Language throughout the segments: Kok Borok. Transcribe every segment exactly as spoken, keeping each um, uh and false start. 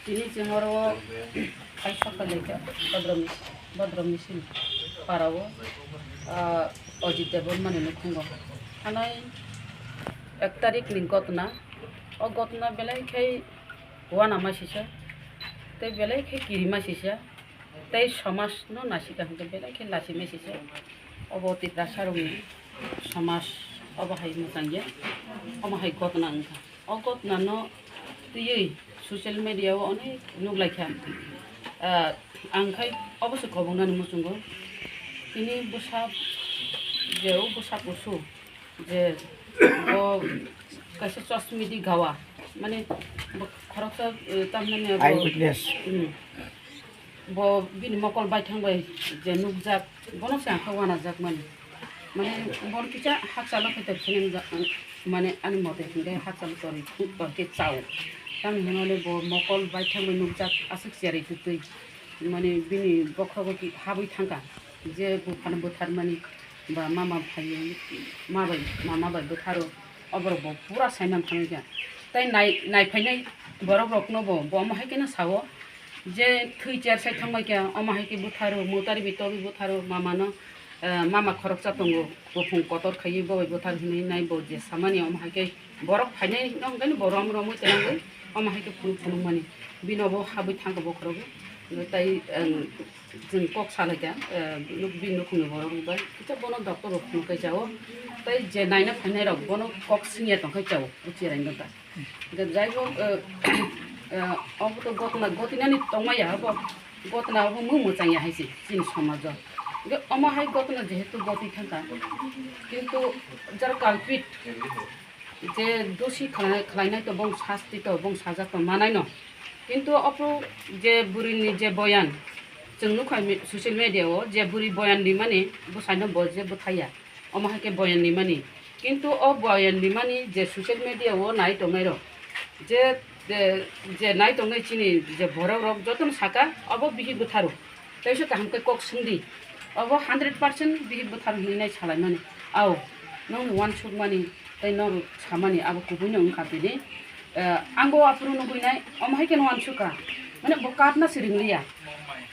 Tini chwng oro o kaisa kalaikha Bodrom, Bodrom Misil parao, ah, Ajit Debbarmani nukhungo. Thanai ek tarikni gotna, o gotna belai khai uanama sisa, tei belai khai kirima sisa, tei somajno naisika hwnkhe belai khe lachimai sisa. Obo Tiprasarokni somaj, obo hai mwchangya, omo hai gotna wngkha. O gotnano twiwi social media-o onek nukhlaikha. Ah, ang khai oboso kobongnani muchungo. Tini bwsa, je o bwsa kusu, je bo kaisa chosmidi gawa, mane bo khoroksa, eh, tamhinani abo, Eyewitness. Hmm. Bo bini mokol baithang bai je nukjak, bono se ang khe uanajakmani. Mane, bono kisa hakchalo khe tor phunukjak, mane, ani mote hwnkhe hakchalo torwi, torkhe chao. Tamni hwnmale bo mokol baithang bai nukjak, aswk cherwi twtwi. Mane, bini bokhrogo ki habwi thangkha, je buphano butharmani. Ba mama phaiwi, ma bai, mama bai bwtharo, oborok bo pura saiman thangwi kha. Tei nai, naiphainai borok rokno bo, bo omo hai kheno sao, je thwi cher sai thangbai kha, omo hai khe bwtharo, mutari bi togwi bwtharo, mama no, eh, mama khoroksa tongo, buphung kotor khaiwi bo bai bwthar hinwi nai bo je samani omo hai khe borok phainai no hwnkhe bo rom romwi twlangwi omo hai khe phunuk phunuk mani. Bino bo habwi thangkha bokhorogo, tei, eh, Chwng kok salaikha, eh, nuk-, bini nukhungni borok rok bai, kisa bono doctor rok phunuk kai chao. Tei je naina phainai rok bono kok swngya tongkhai chao, buchi rai nokha. Hwnkhe jai ho, eh, eh, obo to gotna gotinani tongmaya, obo gotna obo mung mwchangya hai se chini somajo. Hwnkhe omo hai gotna jehetu goti thangkha, kintu jara culprit, je dosi khlai-, khlainai to bong sasti to bong sajak to manai no. Kintu ophru je bwrwini je boyan, chwng nukha mi-, social media o je bwrwi boyan rimani bwsaino bo je bwthaiya, omo hai khe boyan rimani. Kintu o boyan rimani je social media o nai tongnai rok, je, je, je nai tongnai chini je borok rok jotono saka obo bihik bwtharo. Teisa kaham khe kok swngdi. Obo hundred percent bihik bwthar hinwi nai salaimani. Ao, nwng uansukmani tei norok samani abo kubuino wngkha tini. Eh, ang bo aphuru nugwi nai, omo hai kheno uansukha. Mane bo kapna se ringliya.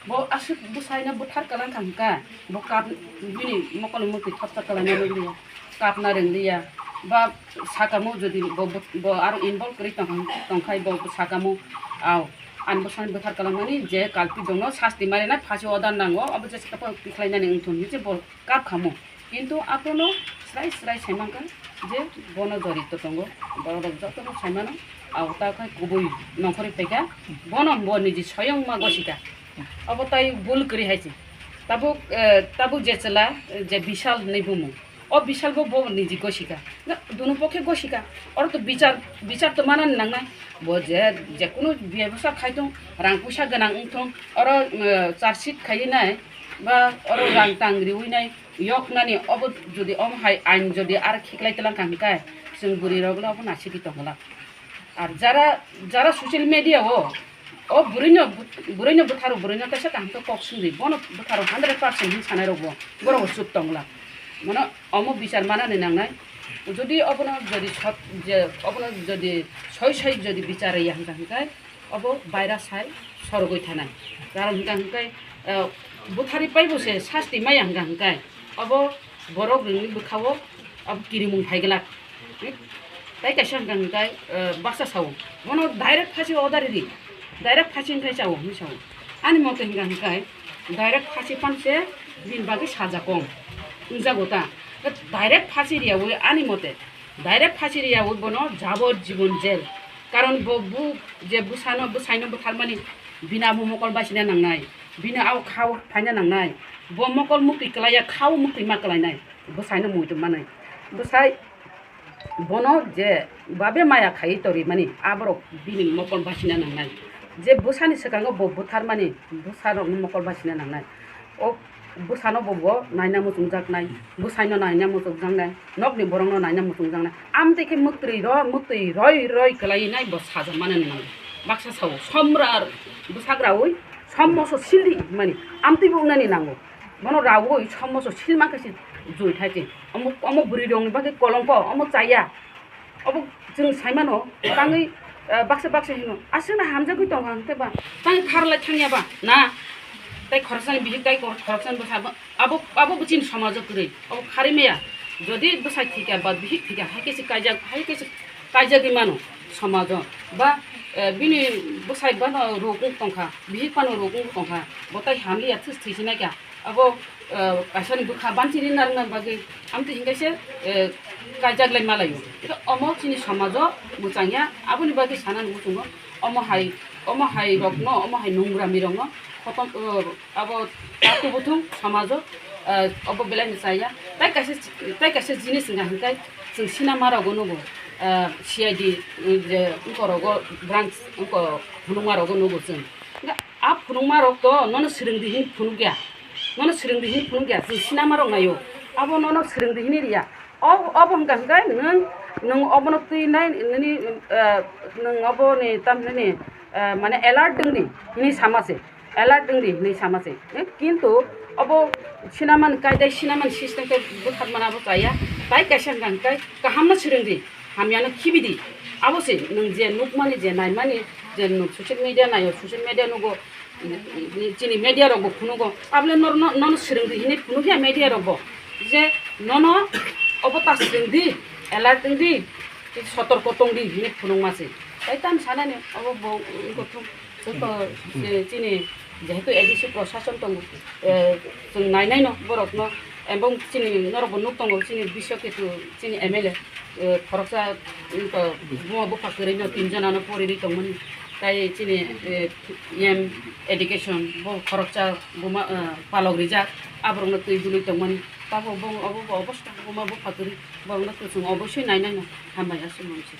Bo aswk bwsaino bwthar kwlangkha hwnkha. Bo kap, bini mokol mukti thopsa kwlaina ringliya. Kapna ringliya. Ba sakamo jodi bo, bo, bo aro involve kwrwi tongkha, tongkhai bo sakamo. Ao. Ani bwsani bwthar kwlangmani je culprit dongno sasti marinai phasi order nango, obo jesa khe tikhlainani wngthun hinwi se bo kap khamo. Kintu abono srai srai saimankha je bono jorito tongo, borok rok jotono saimano, abo ta khai kubui nongkhorwi paikha, bono bo niji soyong ma gosika. Obo tai bul kwrwi hai se. Tabuk, eh, tabuk je chwla, eh, je Bishal hinwi bumung. O Bishal bo bo niji gosika. Na, dunu pokhe gosika. Oro to bichar, bichar to manani nangnai. Bo je, je kunu bebsa khai thung, rang puisa gwnang wng thung, oro, eh, charge sheet khaiwi nai, ba oro rang tang riwi nai, yok nani obo jodi omo hai ain jodi ar khiklai tlang kha hwnkhe, chwng bwrwi rok le obo naisiki tong glak. Ar jara, jara social media o, o bwrwino, bwrwino bwtharo, bwrwino kaisa kaham khe kok swngdi, bono bwtharo hundred percent hinwi sanai rok bo, borok bo chup tong glak. Mano omo bichar manani nangnai. Jodi obono jodi sot, je obono jodi soi soi jodi bichar ya hwnkha hwnkhe obo baira sai sorogoi thanai. Karon hwnkha hwnkhe, eh, bwthari paibo se sasti maya hwnkha hwnkhe obo borok rwngni bwkhao obo kirimung phai glak. Tei kaisa hwnkha hwnkhe, eh, baksa sao, bono direct phasi order ri, direct phasi hwnkhe chao hinwi sao. Ani mote hwnkha hwnkhe direct phasi pan se bini bagwi saja kom wngjago ta. Direct phasi riyawi ani mote, direct phasi riyawi bono jabor jibon jail. Karon bo bu je bwsano, bwsaino bwtharmani bini abo mokol basina nangnai, bini abo khao phaina nangnai, bo mokol muktwi kwlaiya khao muktwi ma kwlainai, bwsaino muitu manai. Bwsai bono je babe maya khaiwi torimani, aborok bini mokol basina nangnai. Je bwsani swkango bo butharmani, bwsarokni mokol basina nangnai. O bwsano bo, bo naina muchungjaknai, bwsaino naina muchungjaknai, nokni borokno naina muchungjaknai. Amtwi khe mwktwi ro, mwktwi roi roi kwlainai bo sajakmani nango. Baksa sao, somra bwsagraui, sommoso sildi mani, amtwi bo wngnani nango. Bono raui sommoso silma khe se jui thai se. Omo, omo bwrwi rokni bagwi kolongko, omo chaya. Obo chwng saimano, tangwi ah, baksa baksa hino, aswkno hamjagwi tongkha hwnkhe ba, tang kharlai thangya ba, na, tei khoroksani bihik, tei khor-, khoroksani bwsa, abo, abo, abo bo chini somajo kwrwi, abo kharwi maya. Jodi bwsai thwikha ba bihik thwikha, hai khe se kaijak, hai khe se kaijagwi mano somajo, ba, eh, bini bwsai bano rok wng tongkha, bihik bano rok wng tongkha, bo tai hamliya thwis thwisi naikha. Abo, eh, kaisani bwkha banchini narwkna bagwi amtwi hinkhe se, eh, kaijak lai malaio. Khe omo chini somajo mwchangya, aboni bagwi sanani muchungo omo hai, omo hai rokno, omo hai nungrami rokno khotom, eh, abo tatu buthung somajo, eh, obo belai ni chaya. Tai kaisa, tai kaisa jinis wngkha hinkhe chwng sinama rogo nugo, eh, C I D, eh, je wngkorogo branch wngko phunukma rogo nugo chwng. Hinkhe a phunukma rok to nono swrwngdi hin phunukya. Nono swrwngdi hin phunukya, chwng sinama rok naio. Abo nono swrwngdi hini riya. Ob-, obo hwnkha hwnkhe nwng, nwng obono twi nai nini, eh, nwng oboni tamhinani, eh, mane alert wngdi hini sama se. Alert wngdi hinwi sama se. Eh, kintu obo sinamani kaidai, sinamani system khe bwkhatmani abo chaya. Tai kaisa hwnkha hwnkhe kahamno swrwngdi, hamyano khibidi. Abo se nwng je nukmani, je naimani, je nwng social media naio, social media nugo, mm, chini media rokbo phunugo. Abole nor-, no-, nono swrwngdi hinwi phunukya media rokbo. Je nono obo ta swrwngdi, alert wngdi, sotorko tongdi hinwi phunukma se. Tai tamo sanani obo bo wngkha thung. Joto, eh, chini jehetu A D C prosason tongo, eh, chwng nainaino borokno, ebong chini norokbo nuk tongo, chini bisyo ketu chini M L A, eh, khoroksa, eh, buma bupha kwrwino tin jonano porirwi tongmani, tai chini, eh, M education bo khoroksa buma, eh, palok rijak, aborokno twi dului tongmani, tabo bo obo bo obosta buma bupha kwrwi borokno chwng obosoi nainaino hambai aswk mangsi.